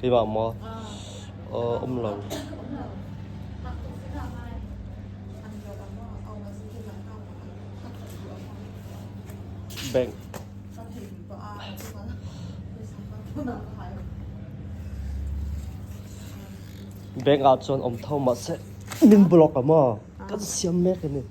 Keimah maw? Um lo. Bank. Bank ah cun um tho mahse min block a maw? Kan siam mek a ni.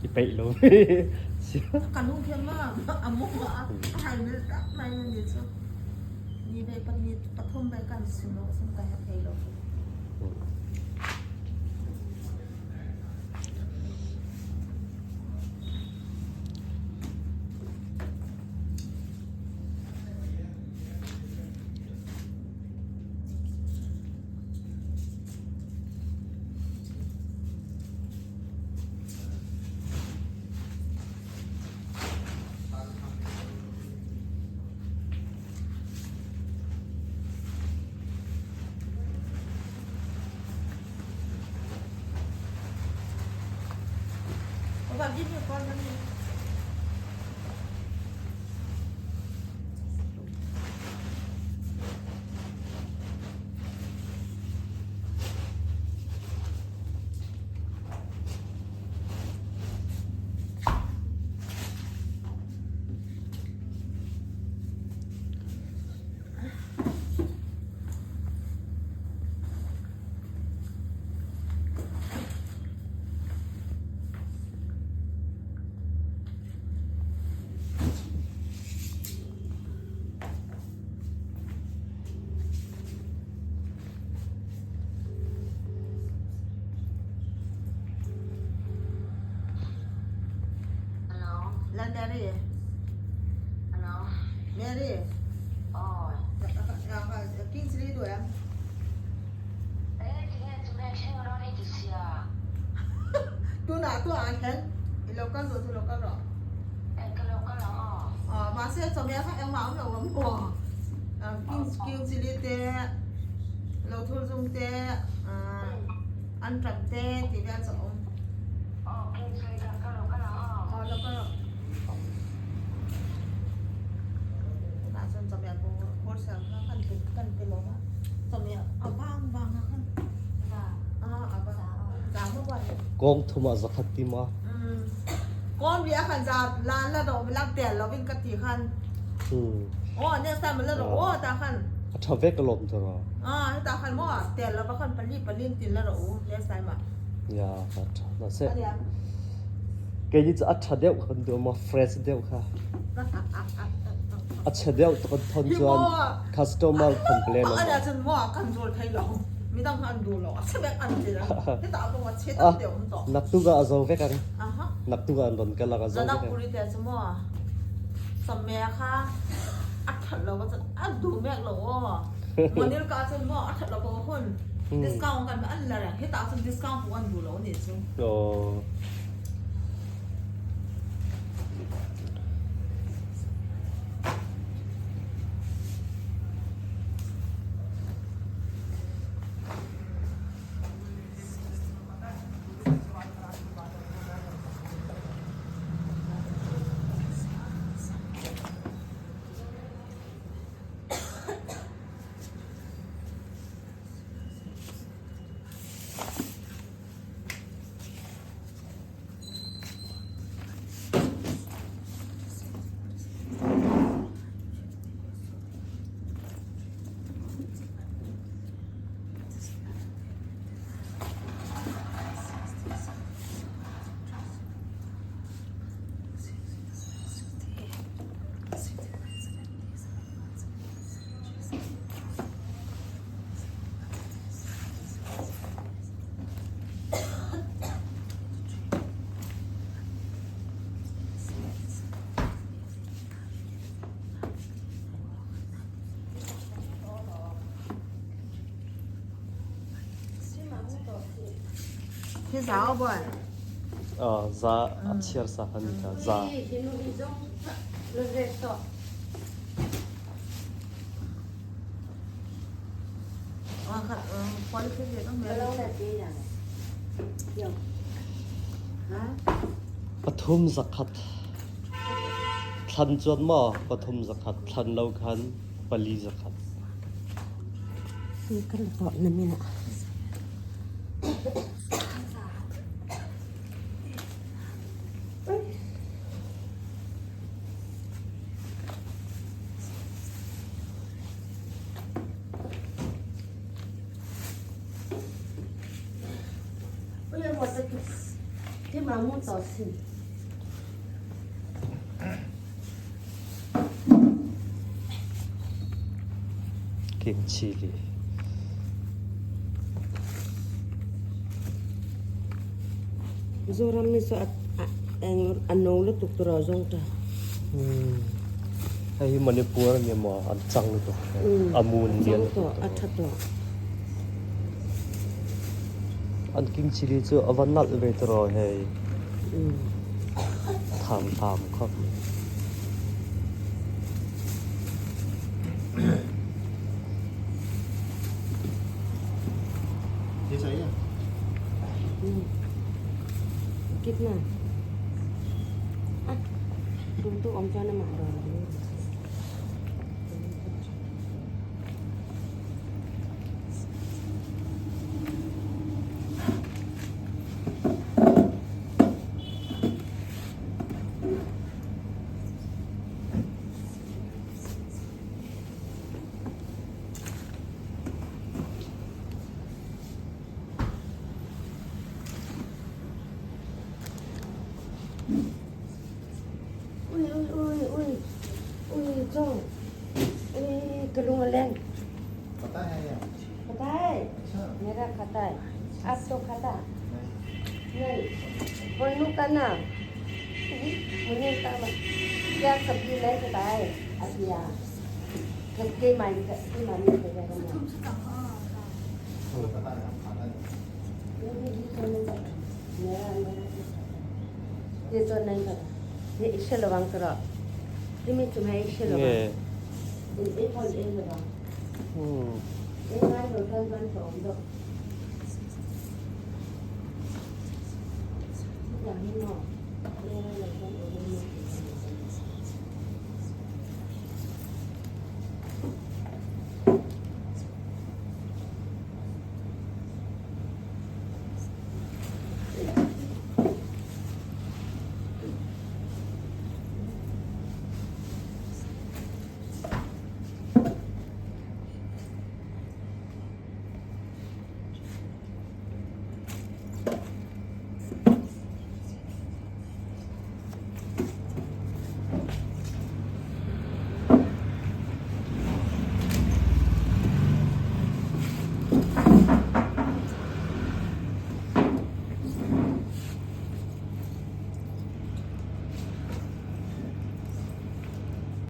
I peih lo. Mary. Hello. Mary. Oh. Kingsley du em? Eh, tinge tunge thleng rawn i ti sia. Tunah tu ah hian i lo kal duh chu lo kal rawh. Eh, ka lo kal ang aw. Aw, mahse chawhmeh kha engmah awm lo awm maw? Kingsley te, lo thur zum te, an ṭap te tih vel chu a awm. Aw, Kingsley ka ka lo kal ang aw. Aw, lo kal rawh. Tunah chuan chawhmeh bawr siam kha kan ti kan ti lo va, chawhmeh a vang vang a khan a vang zam a buai. Kawng thum ah zakhat ti ma? Kawn ri a khan za la la rawh lak tel lovin ka ti khan. Aw next time la rawh aw ta khan. A tha vek alawm ta rawh. Ah heta khan maw tel lova khan pali pali in tin la rawh u next time ah. Ya a tha na se. Kei ni chu a tha deuh kan duh maw fresh deuh kha. A chhe deuh tuk an thawn chuan customer complain an Naktuk ah a zo vek ang. Naktuk ah an rawn kal ang a zo vek ang. Aw. Za a chiar sa kha ni kha za. Pathum zakhat thlan cuan maw pathum zakhat thlan lo khan pali zakhat. King chili. Zoram ni chu a no lutuk tur a zawng ta. Hei hi Manipur a ni maw an chang lutuk a mun lian lutuk a tha tawh. An king chili chu a va nalh ve tiraw hei. Tham tham khawp mai. Kitna? Tu awm chuan amah dawn. Ui ui ui ui ui chong ui ka lung a leng. पता है या पता है मेरा खाता है आप तो खाता नहीं बोलू का ना मुझे का क्या सब्जी ले पता है अभी आ के मान के मान के पता है हम खाता नहीं ये तो नहीं पता ये इससे लवांग करो ये मैं तुम्हें इससे लवांग Nge ये कौन ये लवांग ये ngai rồi thân văn phòng đâu Dạ, nhưng mà, đây là con ở bên này.